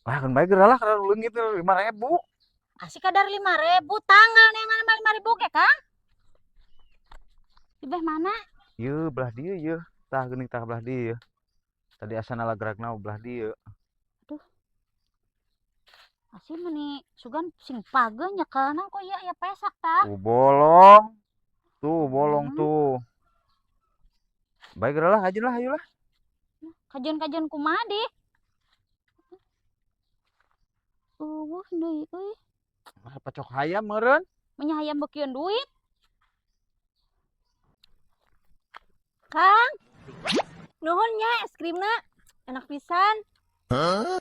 Wah, keun bae geura lah karena leungit 5.000. Asih kadar 5.000 tanggal neangan mah 5.000 ge, Kang. Di beh mana? Ieu belah dieu ieu. Tah geuning tah belah dieu. Tadi asana lagragna belah dieu. Aduh. Asih meuni sugan sing pageuh nyekelna kok ieu aya pesak tah. Tuh bolong. Tuh bolong tuh. Baik geura lah hajeun lah hayu lah. Kajeun-kajeun kumaha di? Eueuh deui euy. Ah, pacok hayam meureun. Menya hayam beukieun duit. Kang. Nuhun nya es krimna. Enak pisan. Huh?